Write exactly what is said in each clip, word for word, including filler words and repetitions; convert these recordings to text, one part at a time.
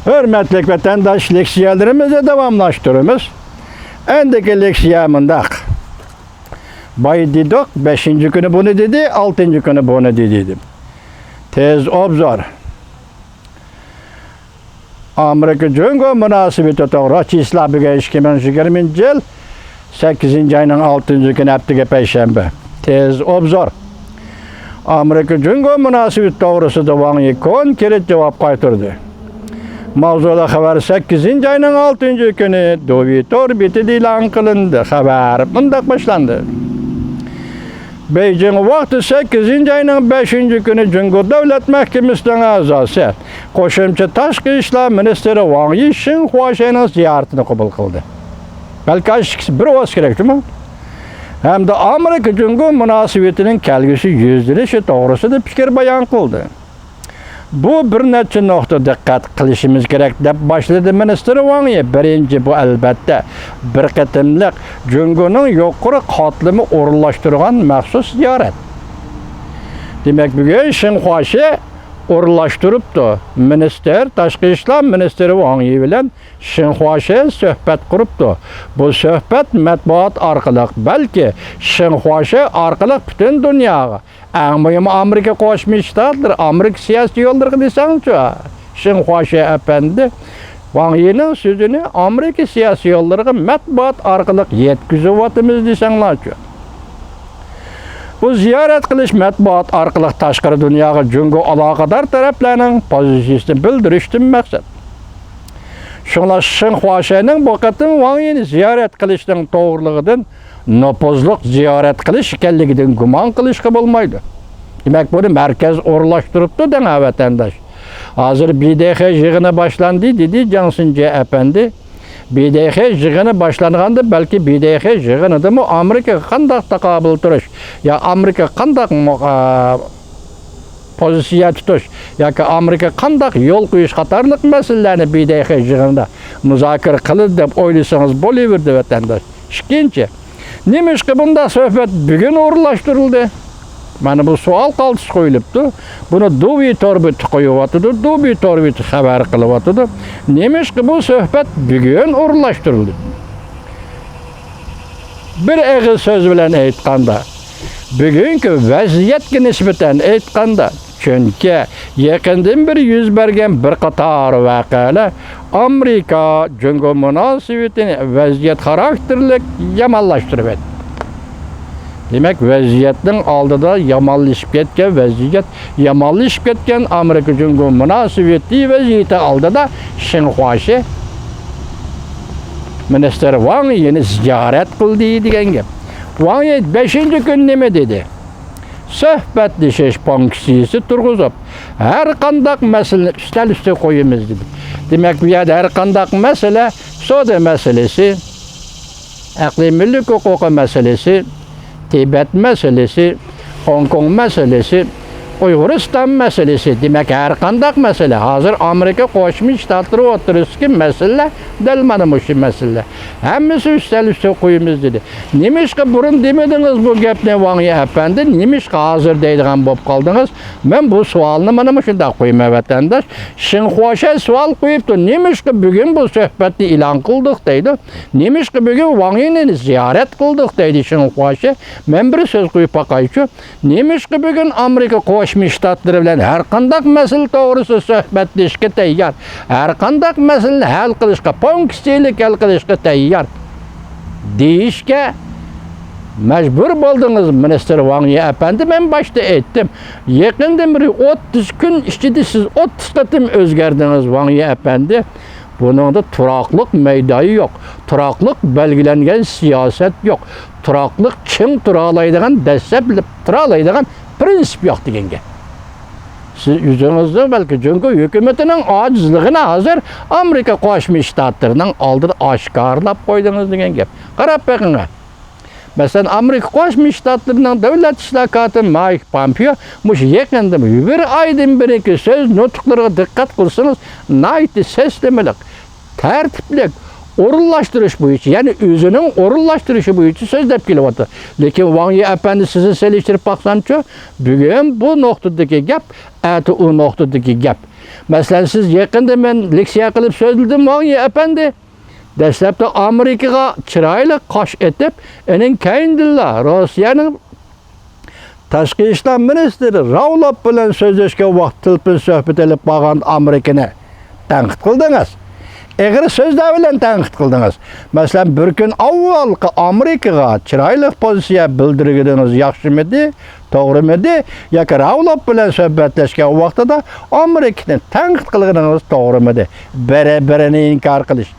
ھۆرمەتلىك ۋەتەنداش، لېكسىيەلىرىمىزنى داۋاملاشتۇرىمىز. ئەندىكى لېكسىيە مۇنداق. باي دېدۇق، بەشىنچى كۈنى بۇنى دېدى، ئالتىنچى كۈنى بۇنى دېدى دېدىم. تېز ئوبزور. ئامېرىكا جۇڭگو مۇناسىۋىتى توغرا چىسلا بۈگۈن ئىككى مىڭ يىگىرمىنچى يىل سەككىزىنچى ئاينىڭ ئالتىنچى كۈنى، ھەپتىگە پەيشەنبە. تېز ئوبزور. ئامېرىكا جۇڭگو مۇناسىۋىتى توغرىسىدا ۋاڭ يى كونكرېت جاۋاب قايتۇردى. ماۋزۇلۇق خەۋەر سەككىزىنچى ئاينىڭ ئالتىنچى كۈنى دۇۋى تور بېتىدە ئېلان قىلىندى. خەۋەر مۇنداق باشلاندى. بېيجىڭ ۋاقتى سەككىزىنچى ئاينىڭ بەشىنچى كۈنى جۇڭگو دۆلەت مەھكىمىسىنىڭ ئەزاسى، قوشۇمچە تاشقى ئىشلار مىنىستىرى ۋاڭ يى شېڭ خۇاشېنىڭ زىيارىتىنى قوبۇل قىلدى. بەلكى ئىككىسى بىر بولسا كېرەك جۇمۇ. ھەمدە ئامېرىكا جۇڭگو مۇناسىۋىتىنىڭ كەلگۈسى يۈزلىنىشى توغرىسىدا پىكىر بايان قىلدى. بۇ بىر نەچچە نۇقتا دىققەت قىلىشىمىز كېرەك، دەپ باشلىدى مىنىستىر ۋاڭ يى. بىرىنچى، بۇ ئەلۋەتتە بىر قېتىملىق جۇڭگونىڭ يۇقىرى قاتلىمى ئورۇنلاشتۇرغان مەخسۇس زىيارەت. دېمەك، بۈگۈن شېڭ خۇاشې ئورۇنلاشتۇرۇپتۇ. مىنىستىر، تاشقى ئىشلار مىنىستىرى ۋاڭ يى بىلەن شېڭ خۇاشې سۆھبەت قۇرۇپتۇ. بۇ سۆھبەت مەتبۇئات ئارقىلىق، بەلكى شېڭ خۇاشې ئارقىلىق پۈتۈن دۇنياغا، ئەڭ مۇھىمى ئامېرىكا قوشما شتاتلىرى، ئامېرىكا سىياسىي يوللىرىغا دېسەڭچۇ، شېڭ خۇاشې ئەپەندى ۋاڭ يىنىڭ سۆزىنى ئامېرىكا سىياسىي يوللىرىغا مەتبۇئات ئارقىلىق يەتكۈزۈۋاتىمىز دېسەڭلارچۇ. بۇ زىيارەت قىلىش مەتبۇئات ئارقىلىق تاشقىرى دۇنياغا جۇڭگو ئالاقىدار تەرەپلەرنىڭ پوزىتسىيىسىنى بىلدۈرۈشتىن مەقسەت. شۇڭلاشقا شېڭ خۇاشېنىڭ بۇ قېتىم ۋاڭ يىنى زىيارەت قىلىشىنىڭ توغرىلىقىدىن نوپۇزلۇق زىيارەت قىلىش ئىكەنلىكىدىن گۇمان قىلىشقا بولمايدۇ. دېمەك، بۇنى مەركەز ئورۇنلاشتۇرۇپتۇ دەڭ ۋەتەنداش. ھازىر ب د خ يىغىنى باشلاندى، دېدى جاڭ سىنجې ئەپەندى. ب د خ يىغىنى باشلانغاندا، بەلكى ب د خ يىغىنىدىمۇ ئامېرىكىغا قانداق تاقابىل تۇرۇش، يا ئامېرىكىغا قانداق مۇ-، ئا، پوزىتسىيە تۇتۇش ياكى ئامېرىكىغا قانداق يول قويۇش قاتارلىق مەسىلىلەرنى ب د خ يىغىنىدا مۇزاكىرە قىلىدۇ دەپ ئويلىسىڭىز بولۇۋېرىدۇ، ۋەتەنداش. ئىككىنچى، نېمىشقا بۇنداق سۆھبەت بۈگۈن ئورۇنلاشتۇرۇلدى؟ مانا بۇ سوئال قالتىس قويۇلۇپتۇ. بۇنى دۇۋى تور بېتى قويۇۋاتىدۇ، دۇۋى تور بېتى خەۋەر قىلىۋاتىدۇ. نېمىشقا بۇ سۆھبەت بۈگۈن ئورۇنلاشتۇرۇلدى؟ بىر ئېغىز سۆز بىلەن ئېيتقاندا، بۈگۈنكى ۋەزىيەتكە نىسبەتەن ئېيتقاندا، چۈنكى يېقىندىن بېرى يۈز بەرگەن بىر قاتار ۋەقەلەر ئامېرىكا جۇڭگو مۇناسىۋىتىنى ۋەزىيەت خاراكتېرلىك يامانلاشتۇرۇۋەتتى. دېمەك، ۋەزىيەتنىڭ ئالدىدا يامانلىشىپ كەتكەن ۋەزىيەت، يامانلىشىپ كەتكەن ئامېرىكا جۇڭگو مۇناسىۋىتى ۋەزىيىتى ئالدىدا شېڭ خۇاشې مىنىستىر ۋاڭ يىنى زىيارەت قىلدى دېگەن گەپ. ۋاڭ يى بەشىنچى كۈن نېمە دېدى؟ سۆھبەتلىشىش پونكىتسىيىسى تۇرغۇزۇپ، ھەر قانداق مەسىلىنى ئۈستەل ئۈستىگە قويىمىز دېدى. دېمەك، بۇ يەردە ھەر قانداق مەسىلە، سودا مەسىلىسى، ئەقلىي مۈلۈك ھوقۇقى مەسىلىسى، تىبەت مەسىلىسى، خوڭكوڭ مەسىلىسى، ئۇيغۇرىستان مەسىلىسى، دېمەك، ھەر قانداق مەسىلە، ھازىر ئامېرىكا قوشما شتاتلىرى ئوتتۇرىسىدىكى مەسىلىلەر دەل مانا مۇشۇ مەسىلىلەر. ھەممىسى ئۈستەل ئۈستىگە قويىمىز دېدى. نېمىشقا بۇرۇن دېمىدىڭىز بۇ گەپنى، ۋاڭ يى ئەپەندى؟ نېمىشقا ھازىر دەيدىغان بولۇپ قالدىڭىز؟ مەن بۇ سوئالنى مانا مۇشۇنداق قويىمەن، ۋەتەنداش. شېڭ خۇاشې سوئال قويۇپتۇ، نېمىشقا بۈگۈن بۇ سۆھبەتنى ئېلان قىلدۇق دەيدۇ. نېمىشقا بۈگۈن ۋاڭ يىنى زىيارەت قىلدۇق دەيدۇ شېڭ خۇاشې؟ مەن بىر سۆز قويۇپ باقايچۇ. نېمىشقا بۈگۈن ئامېرىكا قوشما شتاتلىرى بىلەن ھەر قانداق مەسىلە توغرىسىدا سۆھبەتلىشىشكە تەييار، ھەر قانداق مەسىلىنى ھەل قىلىشقا، پونكىتسىيىلىك ھەل قىلىشقا تەييار دېيىشكە مەجبۇر بولدىڭىز، مىنىستىر ۋاڭ يى ئەپەندى. مەن باشتا ئېيتتىم، يېقىندىن بېرى ئوتتۇز كۈن ئىچىدە سىز ئوتتۇز قېتىم ئۆزگەردىڭىز، ۋاڭ يى ئەپەندى. بۇنىڭدا تۇراقلىق مەيدانى يوق، تۇراقلىق بەلگىلەنگەن سىياسەت يوق، تۇراقلىق چىڭ تۇرالايدىغان، دەسسەپ تۇرالايدىغان پىرىنسىپ يوق دېگەن گەپ. سىز ئۆزىڭىزنىڭ بەلكى جۇڭگو ھۆكۈمىتىنىڭ ئاجىزلىقىنى ھازىر ئامېرىكا قوشما شتاتلىرىنىڭ ئالدىدا ئاشكارىلاپ قويدىڭىز دېگەن گەپ. قاراپ بېقىڭ. مەسىلەن، ئامېرىكا قوشما شتاتلىرىنىڭ دۆلەت ئىشلار كاتىپى مايك پومپېئو مۇشۇ يېقىندا بىر ئايدىن بېرىكى سۆز نۇتۇقلىرىغا دىققەت قىلسىڭىز، ناھايىتى سەسلىمىلىك، تەرتىپلىك، ئورۇنلاشتۇرۇش بويىچە، يەنى ئۆزىنىڭ ئورۇنلاشتۇرۇشى بويىچە سۆزلەپ كېلىۋاتىدۇ. لېكىن ۋاڭ يى ئەپەندى، سىزنى سېلىشتۇرۇپ باقسامچۇ، بۈگۈن بۇ نۇقتىدىكى گەپ، ئەتە ئۇ نۇقتىدىكى گەپ. مەسىلەن، سىز يېقىندا، مەن لېكسىيە قىلىپ سۆزلىدىم، ۋاڭ يى ئەپەندى. دەسلەپتە ئامېرىكىغا چىرايلىق قاش ئېتىپ، ئېنىڭ كەينىدىنلا روسىيەنىڭ تاشقى ئىشلار مىنىستىرى راۋلوف بىلەن سۆزلەشكەن ۋاقىت تېلېفون سۆھبىتى ئېلىپ بارغاندا ئامېرىكىنى تەنقىد قىلدىڭىز. ئېغىر سۆزلەر بىلەن تەنقىد قىلدىڭىز. مەسىلەن، بىر كۈن ئاۋۋالقى ئامېرىكىغا چىرايلىق پوزىتسىيە بىلدۈرگىنىڭىز ياخشىمىدى، توغرىمىدى؟ ياكى راۋلوف بىلەن سۆھبەتلەشكەن ۋاقتىدا ئامېرىكىنى تەنقىد قىلغىنىڭىز توغرىمىدى؟ بىرى-بىرىنى ئىنكار قىلىش.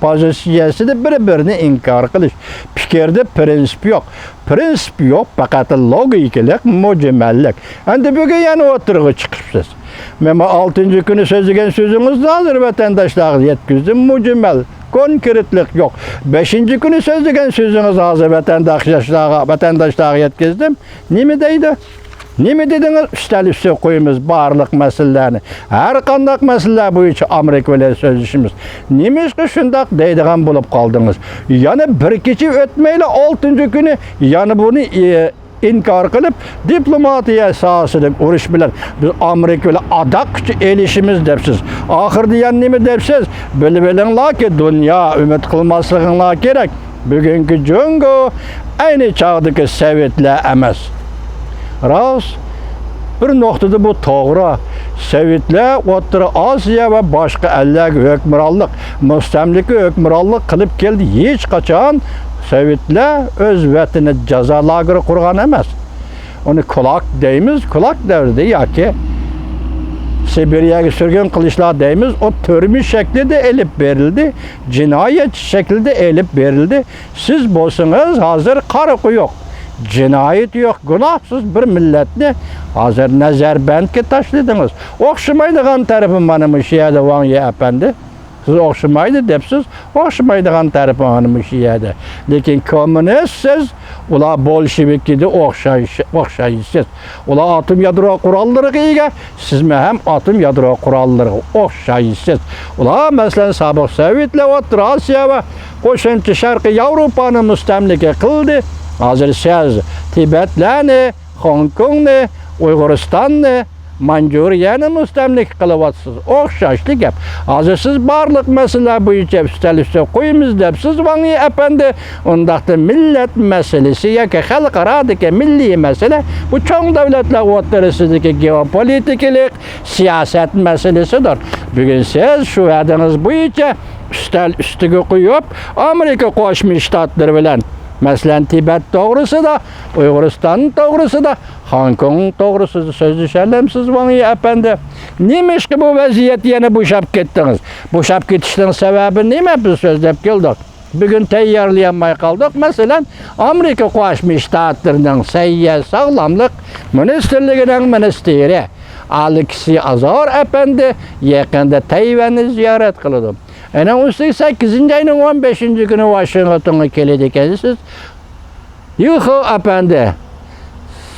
پوزىتسىيەسىدە بىر-بىرىنى ئىنكار قىلىش. پىكىردە پىرىنسىپ يوق. پىرىنسىپ يوق، پەقەت لوگىكىلىق مۇجمەللىك. ئەمدى بۈگۈن يەنە ئوتتۇرىغا چىقىپسىز. مەن بۇ ئالتىنچى كۈنى سۆزلىگەن سۆزىڭىزنى ھازىر ۋەتەنداشلارغا يەتكۈزدۈم. مۇجمەل، كونكرېتلىق يوق. بەشىنچى كۈنى سۆزلىگەن سۆزىڭىزنى ھازىر ۋەتەنداشلارغا، ۋەتەنداشلارغا يەتكۈزدۈم. نېمە دەيدۇ؟ نېمە دېدىڭىز؟ ئۈستەل ئۈستىگە قويىمىز بارلىق مەسىلىلەرنى. ھەر قانداق مەسىلىلەر بويىچە ئامېرىكا بىلەن سۆزلىشىمىز. نېمىشقا شۇنداق دەيدىغان بولۇپ قالدىڭىز؟ يەنە بىر كېچە ئۆتمەيلا ئالتىنچى كۈنى يەنە بۇنى، ئى، ئىنكار قىلىپ، دىپلوماتىيە ساھەسىدىكى ئۇرۇش بىلەن بىز ئامېرىكا بىلەن ئاداق كۈچ ئېلىشىمىز دەپسىز. ئاخىرىدا يەنە نېمە دەپسىز؟ بىلىۋېلىڭلاركى، دۇنيا ئۈمىد قىلماسلىقىڭلار كېرەك. بۈگۈنكى جۇڭگو ئەينى چاغدىكى سوۋېتلار ئەمەس. راست، بىر نۇقتىدا بۇ توغرا. سوۋېتلار ئوتتۇرا ئاسىيا ۋە باشقا ئەللەرگە ھۆكۈمرانلىق، مۇستەملىكە ھۆكۈمرانلىق قىلىپ كەلدى. ھېچقاچان سوۋېتلار ئۆز ۋەتىنىدە جازا لاگېرى قۇرغان ئەمەس. ئۇنى كۇلاك دەيمىز، كۇلاك دەۋرىدە ياكى سىبىرىيەگە سۈرگۈن قىلىشلار دەيمىز، ئۇ تۈرمە شەكلىدە ئېلىپ بېرىلدى، جىنايەتچى شەكلىدە ئېلىپ بېرىلدى. سىز بولسىڭىز ھازىر قارا قويۇق، جىنايىتى يوق، گۇناھسىز بىر مىللەتنى ھازىر نەزەربەندكە تاشلىدىڭىز. ئوخشىمايدىغان تەرىپى مانا مۇشۇ يەردە، ۋاڭ يى ئەپەندى. سىز ئوخشىمايدۇ دەپسىز، ئوخشىمايدىغان تەرىپى مانا مۇشۇ يەردە. لېكىن كوممۇنىست سىز، ئۇلار بولشېۋىككىدە ئوخشاش-، ئوخشايسىز. ئۇلار ئاتوم يادرو قوراللىرىغا ئىگە، سىزمۇ ھەم ئاتوم يادرو قوراللىرىغا ئوخشايسىز. ئۇلار، مەسىلەن، سابىق سوۋېتلار ئوتتۇرا ئاسىيا ۋە قوشۇمچە شەرقىي ياۋروپانى مۇستەملىكە قىلدى. ھازىر سىز تىبەتلەرنى، خوڭكوڭنى، ئۇيغۇرىستاننى، مانجۇرىيەنى مۇستەملىكە قىلىۋاتىسىز. ئوخشاشلا گەپ. ھازىر سىز بارلىق مەسىلىلەر بويىچە ئۈستەل ئۈستىگە قويىمىز دەپسىز، ۋاڭ يى ئەپەندى. ئۇنداقتا مىللەت مەسىلىسى ياكى خەلقئارادىكى مىللىي مەسىلە، بۇ چوڭ دۆلەتلەر ئوتتۇرىسىدىكى گېئوپولىتىكىلىق سىياسەت مەسىلىسىدۇر. بۈگۈن سىز شۇ ۋەدىڭىز بويىچە ئۈستەل ئۈستىگە قويۇپ، ئامېرىكا قوشما شتاتلىرى بىلەن، مەسىلەن، تىبەت توغرىسىدا، ئۇيغۇرىستان توغرىسىدا، خوڭكوڭ توغرىسىدا سۆزلىشەلەمسىز، ۋاڭ يى ئەپەندى؟ نېمىشقا بۇ ۋەزىيەتتە يەنە بوشاپ كەتتىڭىز؟ بوشاپ كېتىشنىڭ سەۋەبى نېمە؟ بىز سۆزلەپ كەلدۇق. بۈگۈن تەييارلىيالماي قالدۇق. مەسىلەن، ئامېرىكا قوشما شتاتلىرىنىڭ سەھىيە ساغلاملىق مىنىستىرلىكىنىڭ مىنىستىرى ئالېكسىي ئازار ئەپەندى يېقىندا تەيۋەننى زىيارەت قىلىدۇ. ئېنىڭ ئۈستىگە سەككىزىنچى ئاينىڭ ئون بەشىنچى كۈنى ۋاشىنگتونغا كېلىدىكەنسىز. ليۇخې ئەپەندى،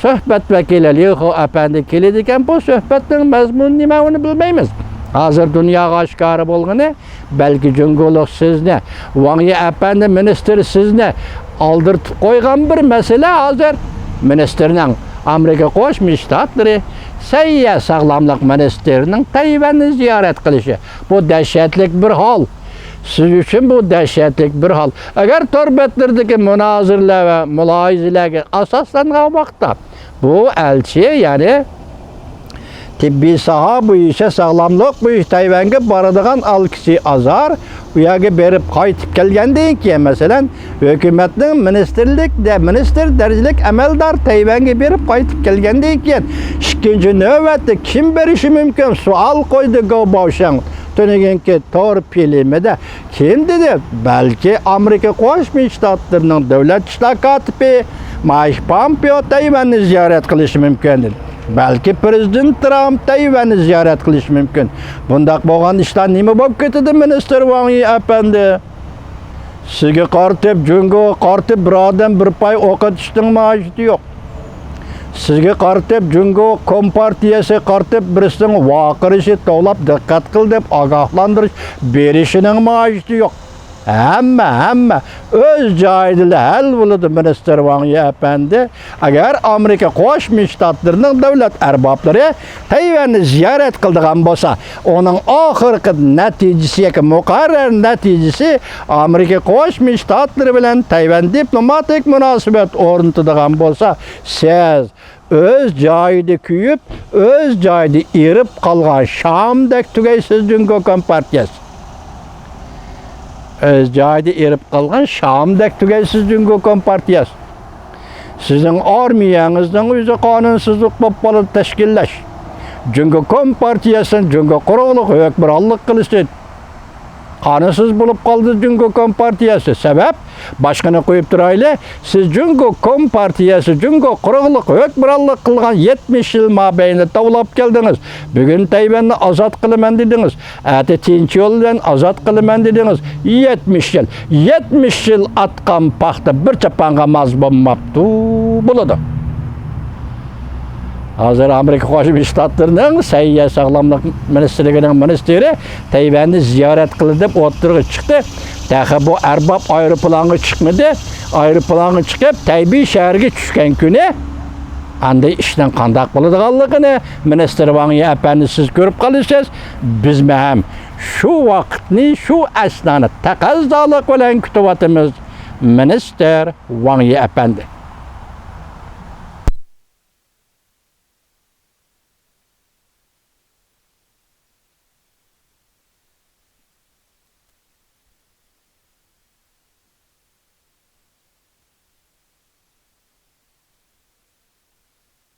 سۆھبەت ۋەكىلى ليۇخې ئەپەندى كېلىدىكەن. بۇ سۆھبەتنىڭ مەزمۇنى نېمە، ئۇنى بىلمەيمىز. ھازىر دۇنياغا ئاشكارا بولغىنى، بەلكى جۇڭگولۇق سىزنى، ۋاڭ يى ئەپەندى مىنىستىر سىزنى ئالدىرىتىپ قويغان بىر مەسىلە ھازىر. مىنىستىرنىڭ، ئامېرىكا قوشما شتاتلىرى سەھىيە ساغلاملىق مىنىستىرىنىڭ تەيۋەننى زىيارەت قىلىشى، بۇ دەھشەتلىك بىر ھال. سىز ئۈچۈن بۇ دەھشەتلىك بىر ھال. ئەگەر تور بەتلىرىدىكى مۇنازىرىلەر ۋە مۇلاھىزىلەرگە ئاساسلانغان ۋاقىتتا، بۇ ئەلچى، يەنى تېببىي ساھە بويىچە، ساغلاملىق بويىچە تەيۋەنگە بارىدىغان ئالېكسىي ئازار ئۇ يەرگە بېرىپ قايتىپ كەلگەندىن كېيىن، مەسىلەن، ھۆكۈمەتنىڭ مىنىستىرلىك دە-، مىنىستىر دەرىجىلىك ئەمەلدار تەيۋەنگە بېرىپ قايتىپ كەلگەندىن كېيىن، ئىككىنچى نۆۋەتتە كىم بېرىشى مۇمكىن؟ سوئال قويدى گو باۋشياڭ تۈنۈگۈنكى تور فىلىمىدە. كىم دېدى؟ بەلكى ئامېرىكا قوشما شتاتلىرىنىڭ دۆلەت ئىشلار كاتىپى مايك پامپېئو تەيۋەننى زىيارەت قىلىشى مۇمكىن، دېدى. بەلكى پىرېزىدېنت ترامپ تەيۋەننى زىيارەت قىلىشى مۇمكىن. بۇنداق بولغان ئىشلار نېمە بولۇپ كېتىدۇ، مىنىستىر ۋاڭ يى ئەپەندى؟ سىزگە قارىتىپ، جۇڭگوغا قارىتىپ بىر ئادەم بىر پاي ئوق ئېتىشنىڭمۇ ھاجىتى يوق. سىزگە قارىتىپ، جۇڭگو كومپارتىيەسىگە قارىتىپ بىرسىنىڭ ۋارقىرىشى توۋلاپ، دىققەت قىل دەپ ئاگاھلاندۇرۇش بېرىشىنىڭمۇ ھاجىتى يوق. ھەممە، ھەممە ئۆز جايىدىلا ھەل بولىدۇ، مىنىستىر ۋاڭ يى ئەپەندى. ئەگەر ئامېرىكا قوشما شتاتلىرىنىڭ دۆلەت ئەربابلىرى تەيۋەننى زىيارەت قىلىدىغان بولسا، ئۇنىڭ ئاخىرقى نەتىجىسى ياكى مۇقەررەر نەتىجىسى ئامېرىكا قوشما شتاتلىرى بىلەن تەيۋەن دىپلوماتىك مۇناسىۋەت ئورنىتىدىغان بولسا، سىز ئۆز جايىدا كۆيۈپ، ئۆز جايىدا ئېرىپ قالغان شامدەك تۈگەيسىز، جۇڭگو كومپارتىيەسى. ئۆز جايىدا ئېرىپ قالغان شامدەك تۈگەيسىز، جۇڭگو كومپارتىيەسى. سىزنىڭ ئارمىيەڭىزنىڭ ئۆزى قانۇنسىزلىق بولۇپ قالىدۇ تەشكىللەش. جۇڭگو كومپارتىيەسىنى جۇڭگو قۇرۇقلۇق ھۆكۈمرانلىق قىلىشى قانۇنسىز بولۇپ قالدى جۇڭگو كومپارتىيەسى. سەۋەب، باشقىنى قويۇپ تۇرايلى، سىز جۇڭگو كومپارتىيەسى، جۇڭگو قۇرۇقلۇق ھۆكۈمرانلىق قىلغان يەتمىش يىل مابەينىدە توۋلاپ كەلدىڭىز. بۈگۈن تەيۋەننى ئازاد قىلىمەن دېدىڭىز. ئەتە تىنچ يول بىلەن ئازاد قىلىمەن دېدىڭىز. يەتمىش يىل، يەتمىش يىل ئاتقان پاختا بىر چاپانغا ماز بولماپتۇ، بولىدۇ. ھازىر ئامېرىكا قوشما شتاتلىرىنىڭ سەھىيە ساغلاملىق مىنىستىرلىكىنىڭ مىنىستىرى تەيۋەننى زىيارەت قىلدى دەپ ئوتتۇرىغا چىقتى. تېخى بۇ ئەرباب ئايروپىلانغا چىقمىدى. ئايروپىلانغا چىقىپ، تەيبېي شەھىرىگە چۈشكەن كۈنى ئاندىن ئىشنىڭ قانداق بولىدىغانلىقىنى مىنىستىر ۋاڭ يى ئەپەندى سىز كۆرۈپ قالىسىز. بىزمۇ ھەم شۇ ۋاقىتنى، شۇ ئەسنانى تەقەززالىق بىلەن كۈتۈۋاتىمىز، مىنىستىر ۋاڭ يى ئەپەندى.